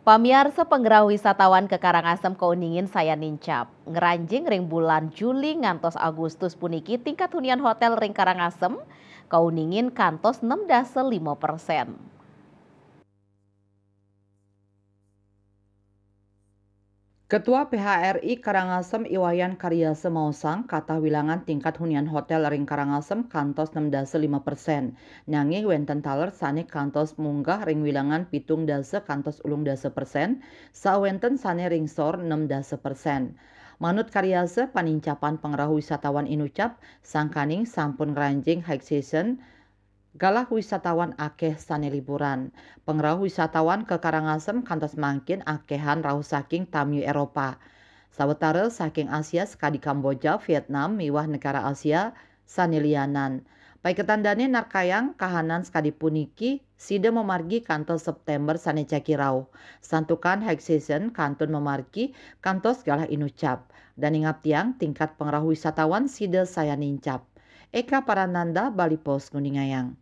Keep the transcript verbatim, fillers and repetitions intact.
Pamiarsa, pangrauh wisatawan ka Karangasem kauningin sayan nincap. Ngranjing ring bulan Juli ngantos Agustus puniki tingkat hunian hotel ring Karangasem kauningin kantos nem dasa lima persen. Ketua P H R I Karangasem I Wayan Karyasa maosang, katah wilangan tingkat hunian hotel ring Karangasem kantos nem dasa lima persen. Nanging wenten taler sane kantos munggah ring wilangan pitung dasa kantos ulung dasa persen, sawenten sane ring sor nem dasa persen. Manut Karyasa, panincapan pangrauh wisatawan inucap sangkaning sampun ngranjing high season, galah wisatawan akeh sane liburan. Pangrauh wisatawan ka Karangasem kantos mangkin akehan rauh saking tamiu Eropa. Sawatara saking Asia sakadi Kamboja, Vietnam, miwah negara Asia sane lianan. Paiketan dane narkayang kahanan sakadi puniki sida mamargi kantos September sane jagi rauh. Santukan high season kantun mamargi kantos galah inucap. Dane ngaptiang tingkat pangrauh wisatawan sida sayan nincap. Eka Parananda, Bali Post, nguningayang.